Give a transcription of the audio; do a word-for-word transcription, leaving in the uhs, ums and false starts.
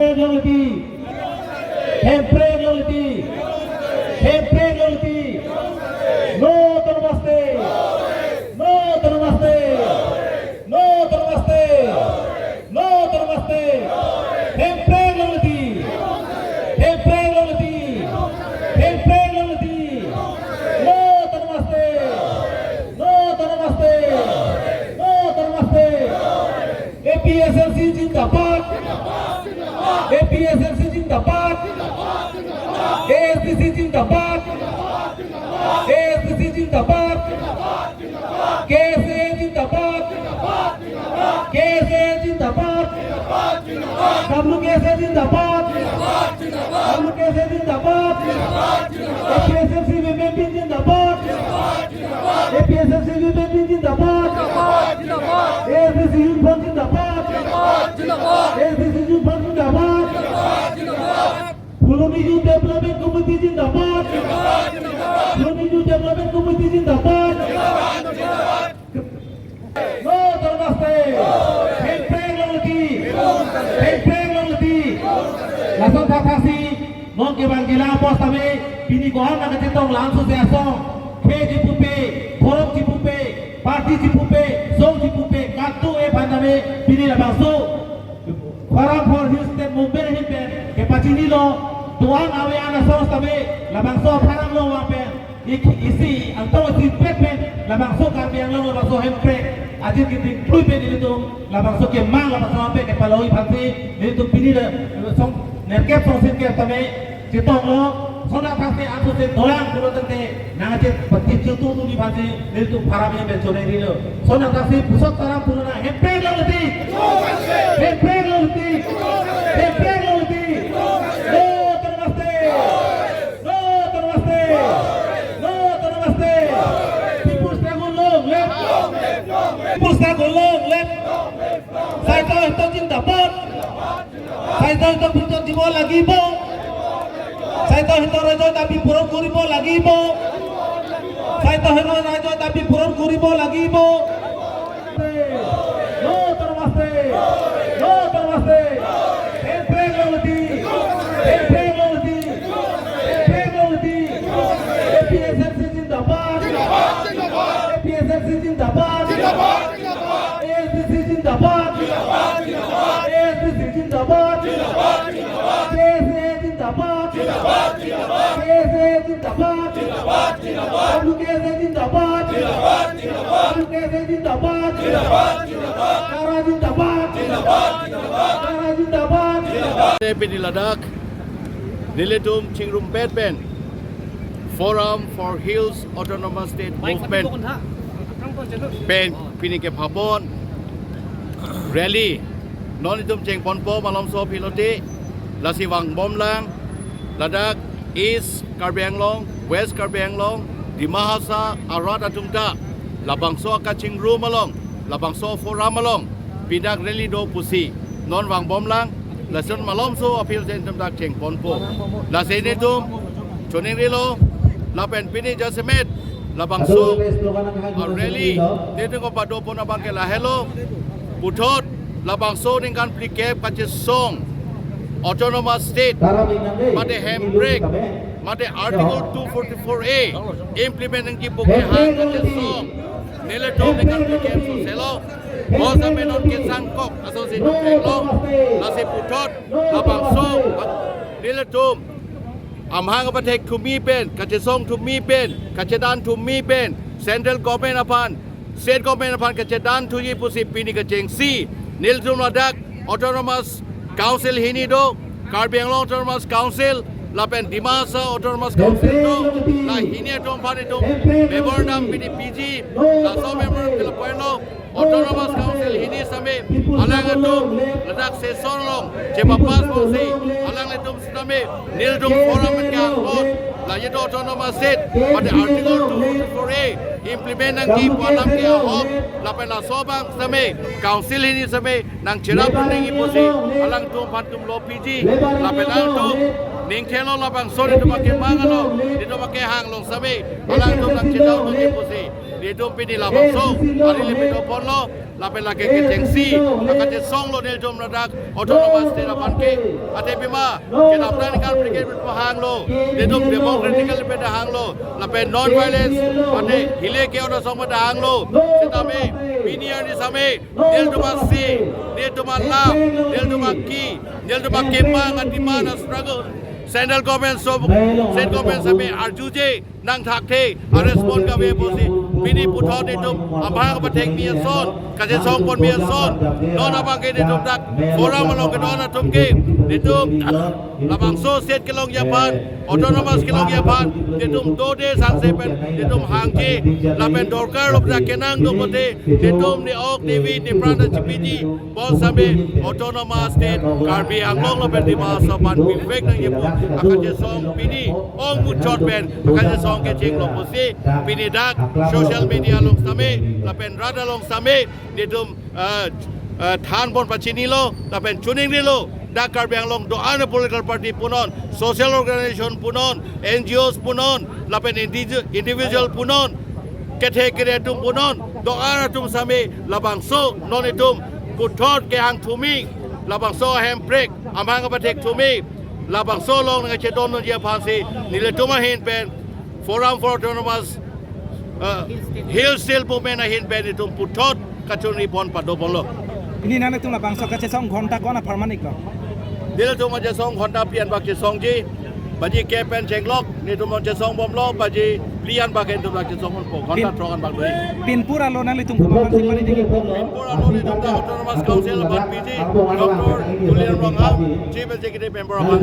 Hemprek longle ti. Hemprek longle ti. Hemprek longle ti. No autonomous state. No autonomous state. No autonomous state. No autonomous state. Hemprek longle ti. Hemprek longle ti. Hemprek longle ti. No autonomous state. No autonomous state. No autonomous state. A P H L C zindabad. A P H L C zindabad. A S D C zindabad. A S D C zindabad. K S A zindabad. K S A zindabad. W K S A zindabad. W K S A zindabad. A P H L C women wing zindabad. A P H L C women wing zindabad. A S D C Youth Front zindabad. A S D C Youth Front zindabad. Phuloni Youth Development Committee zindabad. Phuloni Youth Development Committee zindabad. No autonomous state. Hemprek longle ti. Hemprek longle ti. Lason thakthaksi non kevang jila apot tame pini ko-an nangkachetong lamso se asong. Khei chipupe, forum chipupe, party chipupe, song chipupe, katu-e aphan tame pini labangso Forum for Hill State Movement ahin pen kepachinilo, do-an ave an asong tame labangso apharman along vang pen, ik-, isi angtong isi pet pen labangso Karbi Anglong labangso hemprek ajin kiting klui pen nelitum labangso kemang labangso ape kepaloi aphansi nelitum pini le song nerkep song sirkep tame chetonglo. Sonat thakthaksi aso se dolang pulo tangte nangchet pati chutu tuni aphansi nelitum pharam ahin pen choningrilo. Sonat thakthaksi pusot taram pulo na hemprek longle ti. Hemprek longle ti. Hemprek longle ti. No autonomous state. No autonomous state. No autonomous state. People's struggle long live. People's struggle long live. Saitor Hito zindabad. Saitor Hito Hito dibo lagibo. Saitor Hito raijor dabi puron koribo lagibo. Saitor Hito raijor dabi puron koribo lagibo. No autonomous state. No autonomous state. Hemprek longle ti. Hemprek longle ti. Hemprek longle ti. A P H L C zindabad. A P H L C zindabad. A S D C zindabad. A S D C zindabad. K S A zindabad. K S A zindabad. W K S A zindabad. W K S A zindabad. Kara zindabad. Kara zindabad. Pini ladak nelitum chingrumpet pen Forum for Hills Autonomous State Movement pen pini kepapon rally non itum chengponpo malomso pilote, lasi vangbomlang ladak East Karbi Anglong, West Karbi Anglong, Dima Hasao arat atum ta labangso akachingrum along, labangso forum along pinak rally do pusi non vangbomlang, lason malomso aphi pen itum dak chengponpo. Lasi nelitum choningrilo lapen pini jasemet labangso a rally nelitum kepadopon abang ke lahelo. Puthot labangso ningkan phlikep kachesong Autonomous State mate hemprek mate Article two forty-four A implement nangji pu kehang kachesong nelitum ningkan phlikep soselo. Bos amenon kesangkok asonsi nukreklo. Lasi puthot labangso nelitum amahang apathek thumi pen, kachesong thumi pen, kachedan thumi pen, central government aphan, state government aphan kachedan thuji pusi pini kachengsi nelitum ladak Autonomous Council hini do, Karbi Anglong Autonomous Council lapen Dima Hasao Autonomous Council do. La hini atum aphan itum memorandum pini piji, laso memorandum ke lapu-an lo. Autonomous Council hini sitame alang atum ladak session along chepapass bangsi alanglitum sitame nelitum forum pen ke ahok, la itum Autonomous State mate Article two forty-four A implement nangji pu alam ke ahok, lapen laso abang sitame Council hini sitame nangcherap nangji pusi alangtum aphan itum lo piji, lapen alangtum ningthelo labangso nelitum akemang along, nelitum akehang along sitame alangtum nangchedaun nangji pusi. Nelitum pini labangso ari limit ponlo, lapen lake kechengsi, lake kachesonglo nelitum ladak autonomous state aphan ke. Athe pima kedamtang kan brigade pahanglo, nelitum democratically pen hanglo, lapen non violence, mane hileke ota song pen hanglo. Setame pini arni same nelitum asi, nelitum alam, nelitum aki, nelitum akemang a-demand a-struggle, central government so, state government same arjuje nangthakthe, a-respond kave pusi pini puthot nelitum amahang pathekme ason, kachesong ponme ason, non abang ke nelitum dak forum along kedon atum ke nelitum labangso state kelongji aphan, autonomous kelongji aphan nelitum dode sangse pen nelitum hangji, lapen dorkar lok dak kenang do pote nelitum ne ok ne vi ne pran chipiji bonsame autonomous state Karbi Anglong lapen Dima Hasao aphan bivek nangji pu akachesong pini ongmuchot pen akachesong kechenglo pusi pini dak social media along same lapen rat along same nelitum, ah, ah, than pon pachinilo lapen chuning rilo. Dak Karbi Anglong do-an a-political party punon, social organization punon, N G Os punon, lapen indi-, individual punon, kethe kere atum punon, do-an atum same labangso non itum puthot kehang thumi, labangso ahemprek amahang pathek thumi, labangso along nangchedon nangji aphansi nelitum ahin pen Forum for Autonomous, uh, Hill State Movement ahin pen itum puthot kachunri pon pado ponlo. Pini nangtum labangso kachesong ghonta ko-an apharman iklo? Nelitum kachesong ghonta phli an bak chesongji, baji kep pen chenglok nelitum chesong bomlo, baji phli an bak nelitum chesong bompo, ghonta Pin- throk an bak doi. Pinpur alo nanglitum komat si pari digi? Pinpur alo nelitum ta Autonomous Council aphan piji, Doctor Tuliram Ronghang, Chief Executive Member aphan.